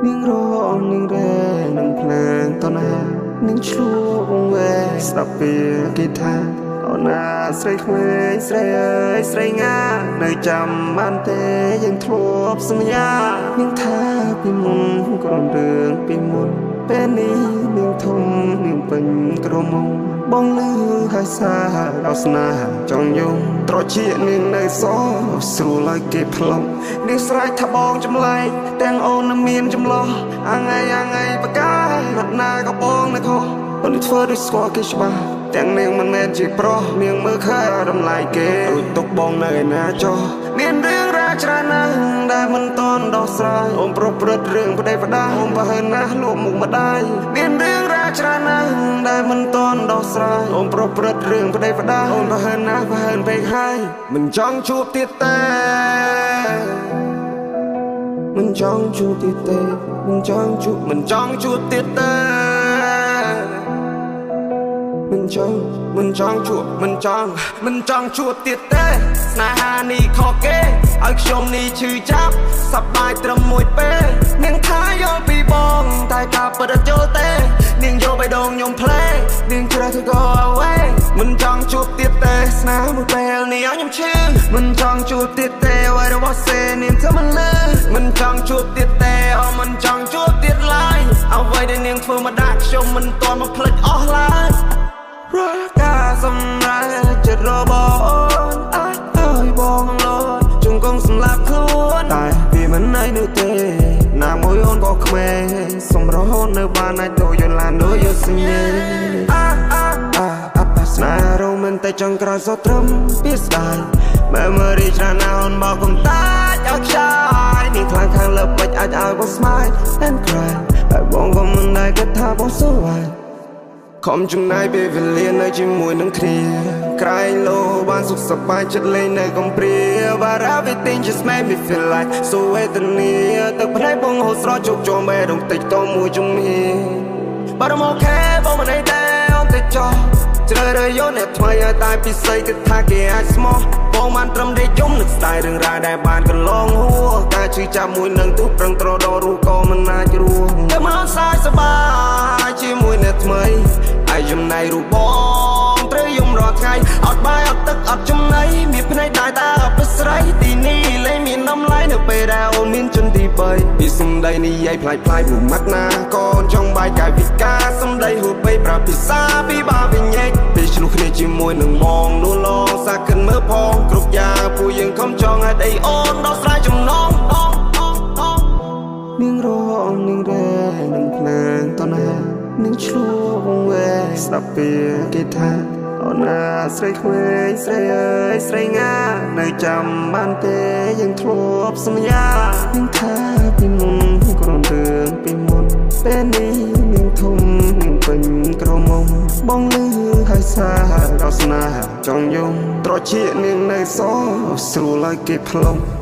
នាងរងនាងរែនឹងភ្លើងតណានាងឆ្លួវងវែស្ដាប់ពីគេថាអូនណាស្រីក្មេងស្រីអើយស្រីងានៅចាំបានទេយើងធ្លាប់សន្យានាងថាពីមុនក្រុមរឿងពីមុនពេលនេះនាងធំនាងពេញក្រមុំបងលឺហើយសាដល់ស្នេហ៍ចង់យំត្រជានាងនៅសស្រួលឲ្យគេផ្លុំនាងស្រែកថាបងចម្លែកទាំងអូននឹងមានចម្លោះអាងៃអាងៃបកាណាត់ណាក៏បងនៅខុសអូនធ្វើដូចស្គាល់គេច្បាស់ទាំងនាងមិនមែនជាប្រុសនាងមើលឃើញតម្លៃគេរួចទុកបងនៅឯណាចុះមានរឿងរ៉ាវច្រើនណាស់ដែលមិនតន់ដោះស្រាយអូនប្រព្រឹត្តរឿងប្តីផ្ដាអូនប្រហែលណាស់លក់មុខម្ដាយមានរឿងរ៉ាវច្រើនណាស់ដែលមិនតន់ដោះស្រាយអូនប្រព្រឹត្តរឿងប្តីផ្ដាអូនប្រហែលណាស់ប្រហែលពេកហើយមិនចង់ជួបទៀតទេមិនចង់ជួបទៀតទេមិនចង់ជួបមិនចង់ជួបទៀតទេមិនចង់មិនចង់ជួបមិនចង់មិនចង់ជួបទៀតទេស្នេហានេះខកគេឲ្យខ្ញុំនេះឈឺចាប់សប្បាយត្រឹមមួយពេលនាងថាយល់ពីបងតែការពិតអត់យល់ទេនាងយកបេះដូងខ្ញុំផ្លេនាងជ្រើសទៅ go away មិនចង់ជួបទៀតទេស្នេហ៍មួយពេលនេះឲ្យខ្ញុំឈឺមិនចង់ជួបទៀតទេអ្វីរបស់សេនាងធ្វើមិនលឺមិនចង់ជួបទៀតទេអូមិនចង់ជួបទៀតឡើយអ្វីដែលនាងធ្វើមកដាក់ខ្ញុំមិនទាន់មកភ្លេចអស់ឡើយរាល់ការសម្រេចចិត្តរបស់អូនអាចឲ្យបងលត់ជង្គង់សម្លាប់ខ្លួនតែវាមិនអីនោះទេណាមួយអូនក៏ក្មេងសម្រស់អូននៅបានអាចទៅយល់ឡានដូចយកសញ្ញាអាអាអាអាស្នេហ៍រងមិនតែចង់ក្រោយសត្រឹមពីស្ដាយ Memory ច្រើនណាស់អូនមកកុំតាចឲ្យខ្ចាយនេះខ្លាំងខាងលើពេចអាចឲ្យបង smile and cry ហើយបងក៏មិនដែរគិតថាបងសុខខំចំណាយពេលវេលានៅជាមួយនឹងគ្នាក្រែងលោបានសុខសប្បាយចិត្តលេងនៅកំព្រា But everything just made me feel like so វេទនាទឹកភ្នែកបងហូរស្រោចជោគជាំបេះដូងតិចតមួយជំហាន But I'm okay បងមិនអីទេអូនតិចចោះជ្រើសរើសយកអ្នកថ្មីឲ្យតែពិសីគិតថាគេអាចស្មោះបងបានត្រឹមដេកយំនឹកស្ដាយរឿងរ៉ាវដែលបានកន្លងហួរការឈឺចាប់មួយនឹងទូប្រឹងត្រដរស់ក៏មិនអាចរស់តែមកសាយសប្បាយជាមួយអ្នកថ្មីហើយចំណៃរូបបងត្រូវយំរាល់ថ្ងៃអត់បាយអត់ទឹកអត់ចំណីមានភ្នែកដែរតែអត់ប្រស្រីទីនេះលែងមានតម្លៃនៅពេលដែលអូនមានជនទី3ពីសំដីនិយាយប្លែកប្លែកមួយម៉ាត់ណាកូនចង់បាយកាយវិការសំដីហួពេកប្រាប់ភាសាពីបាវិញ្ញាណពេលឆ្លោះគ្នាជាមួយនឹងបងនោះឡងសាកិនមើលផងគ្រប់យ៉ាងពួកយើងខំចង់ហេតុអីអូនដោះស្រាយចំណងនាងរងនាងរែនឹងភ្លើងតណានាងឆ្លួវងវែស្ដាប់ពីគេថាអូនណាស្រីក្មេងស្រីអើយស្រីងានៅចាំបានទេយើងធ្លាប់សន្យានាងថាពីមុនក្រុមរឿងពីមុនពេលនេះនាងធំនាងពេញក្រមុំបងលឺហើយសាដល់ស្នេហ៍ចង់យំត្រជានាងនៅសស្រួលឲ្យគេផ្លុំ